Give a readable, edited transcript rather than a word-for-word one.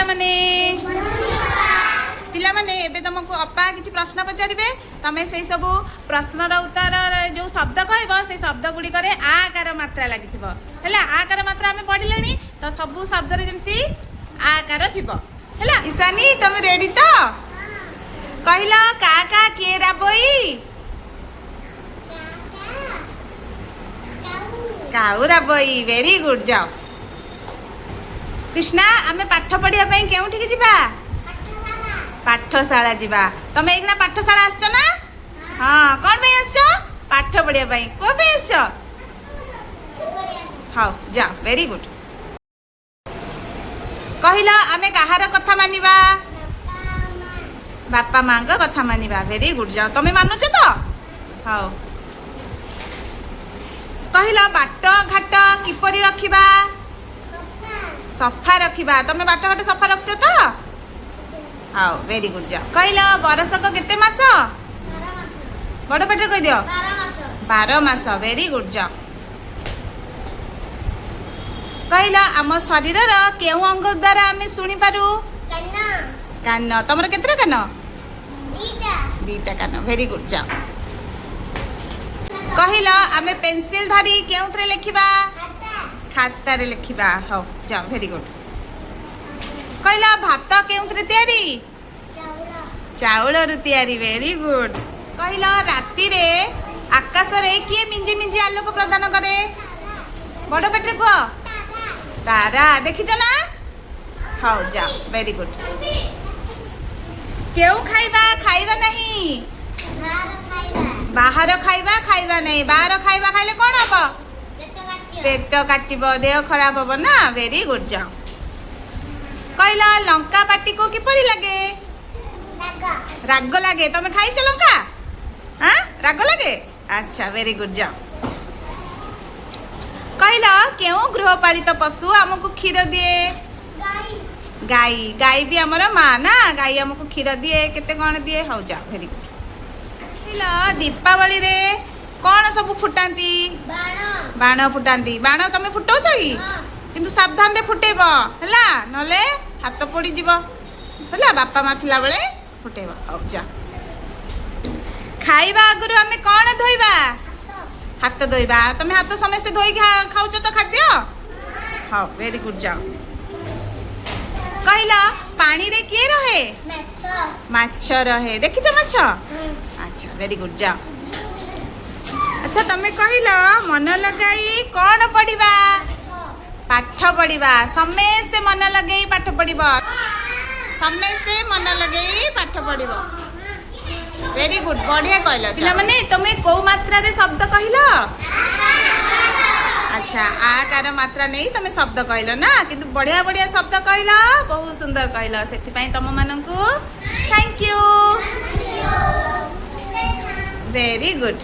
ପିଲାମାନେ। ପିଲାମାନେ, ଏବେ ତମକୁ ଅପା କିଛି ପ୍ରଶ୍ନ ପଚାରିବେ। ତମେ ସେଇ ସବୁ ପ୍ରଶ୍ନର ଉତ୍ତର ଯୋଉ ଶବ୍ଦ କହିବ, ସେଇ ଶବ୍ଦ ଗୁଡ଼ିକରେ ଆକାର ମାତ୍ରା ଲାଗିଥିବ, ହେଲା? ଆକାର ମାତ୍ରା ଆମେ ପଢିଲେଣି ତ, ସବୁ ଶବ୍ଦରେ ଯେମିତି ଆକାର ଥିବ, ହେଲା? ঈଶାନୀ, ତମେ ରେଡି ତ? କହିଲ, କା କା କିଏ ରାବଇ? କାଉ ରାବଇ। ଭେରି ଗୁଡ୍, ଯାଅ। କୃଷ୍ଣା, ଆମେ ପାଠ ପଢିବା ପାଇଁ କେଉଁଠିକି ଯିବା? ପାଠଶାଳା ଯିବା। ତମେ ଏଇଖିଣା ପାଠଶାଳା ଆସିଛ ନା? ହଁ। କ'ଣ ପାଇଁ ଆସିଛ? ପାଠ ପଢିବା ପାଇଁ। କ'ଣ ପାଇଁ ଆସିଛ? ହଉ ଯାଅ, ଭେରି ଗୁଡ୍। କହିଲ, ଆମେ କାହାର କଥା ମାନିବା? ବାପା ମାଙ୍କ କଥା ମାନିବା। ଭେରି ଗୁଡ୍, ଯାଅ। ତମେ ମାନୁଛ ତ? ହଉ, କହିଲ, ବାଟ ଘାଟ କିପରି ରଖିବା? ସଫା ରଖିବା। ତମେ ବାଟ ଘାଟ ସଫା ରଖୁଛ ତ? ହଉ, ଭେରି ଗୁଡ୍, ଯାଅ। କହିଲ, ବରଷକ କେତେ ମାସ? ବଡ଼ ପାଟିରେ କହିଦିଅ। 12 ମାସ। ଭେରି ଗୁଡ୍, ଯାଅ। କହିଲ, ଆମ ଶରୀରର କେଉଁ ଅଙ୍ଗ ଦ୍ୱାରା ଆମେ ଶୁଣିପାରୁ? କାନ। ତମର କେତେଟା କାନ? ଦିଟା କାନ। ଭେରି ଗୁଡ୍, ଯାଅ। କହିଲ, ଆମେ ପେନସିଲ ଧରି କେଉଁଥିରେ ଲେଖିବା? ଖାତାରେ ଲେଖିବା। ହଉ ଯାଅ, ଭେରି ଗୁଡ୍। କହିଲ, ଭାତ କେଉଁଥିରେ ତିଆରି? ଚାଉଳରୁ ତିଆରି। Very good. କହିଲ, ରାତିରେ ଆକାଶରେ କିଏ ମିଞ୍ଜି ମିଞ୍ଜି ଆଲୋକ ପ୍ରଦାନ କରେ? ବଡ଼ ପାଟିରେ କୁହ। ତାରା। ଦେଖିଛ ନା? ହଉ ଯାଅ, ଭେରି ଗୁଡ୍। କେଉଁ ଖାଇବା ଖାଇବା ନାହିଁ? ବାହାର ଖାଇବା ଖାଇବା ନାହିଁ। ବାହାର ଖାଇବା ଖାଇଲେ କ'ଣ ହବ? ପେଟ କାଟିବ, ଦେହ ଖରାପ ହବ ନା? ଭେରି ଗୁଡ୍, ଯାଅ। କହିଲ, ଲଙ୍କା ପାଟିକୁ କିପରି ଲାଗେ? ରାଗ ଲାଗେ। ତମେ ଖାଇଛ ଲଙ୍କା? ଆଁ, ରାଗ ଲାଗେ? ଆଚ୍ଛା, ଭେରି ଗୁଡ୍, ଯାଅ। କହିଲ, କେଉଁ ଗୃହପାଳିତ ପଶୁ ଆମକୁ କ୍ଷୀର ଦିଏ? ଗାଈ। ଗାଈ ବି ଆମର ମା ନା? ଗାଈ ଆମକୁ କ୍ଷୀର ଦିଏ, କେତେ କ'ଣ ଦିଏ। ହଉ ଯାଅ, ଭେରି ଗୁଡ୍। କହିଲ, ଦୀପାବଳିରେ କ'ଣ ସବୁ ଫୁଟାନ୍ତି? ବାଣ ଫୁଟାନ୍ତି। ବାଣ ତମେ ଫୁଟଉଛ କି? କିନ୍ତୁ ସାବଧାନରେ ଫୁଟେଇବ, ହେଲା? ନହେଲେ ହାତ ପୋଡ଼ିଯିବ, ହେଲା? ବାପା ମା ଥିଲାବେଳେ ଫୁଟେଇବ। ହଉ ଯା। ଖାଇବା ଆଗରୁ ଆମେ କ'ଣ ଧୋଇବା? ହାତ ଧୋଇବା। ତମେ ହାତ ସମସ୍ତେ ଧୋଇକି ଖାଉଛ ତ ଖାଦ୍ୟ? ହଉ, ଭେରି ଗୁଡ୍, ଯାଅ। କହିଲ, ପାଣିରେ କିଏ ରହେ? ମାଛ ରହେ। ଦେଖିଛ ମାଛ? ଆଚ୍ଛା, ଭେରି ଗୁଡ୍, ଯାଅ। ଆଚ୍ଛା, ତମେ କହିଲ, ମନ ଲଗାଇ କ'ଣ ପଢିବା? ପାଠ ପଢିବା। ସମସ୍ତେ ମନ ଲଗେଇ ପାଠ ପଢିବ। ସମସ୍ତେ ମନ ଲଗେଇ ପାଠ ପଢିବ। ଭେରି ଗୁଡ୍, ବଢିଆ କହିଲ। ପିଲାମାନେ, ତମେ କୋଉ ମାତ୍ରାରେ ଶବ୍ଦ କହିଲ? ଆଚ୍ଛା, ଆକାର ମାତ୍ରା ନେଇ ତମେ ଶବ୍ଦ କହିଲ ନା? କିନ୍ତୁ ବଢିଆ ବଢିଆ ଶବ୍ଦ କହିଲ, ବହୁତ ସୁନ୍ଦର କହିଲ। ସେଥିପାଇଁ ତମମାନଙ୍କୁ thank you. Very good.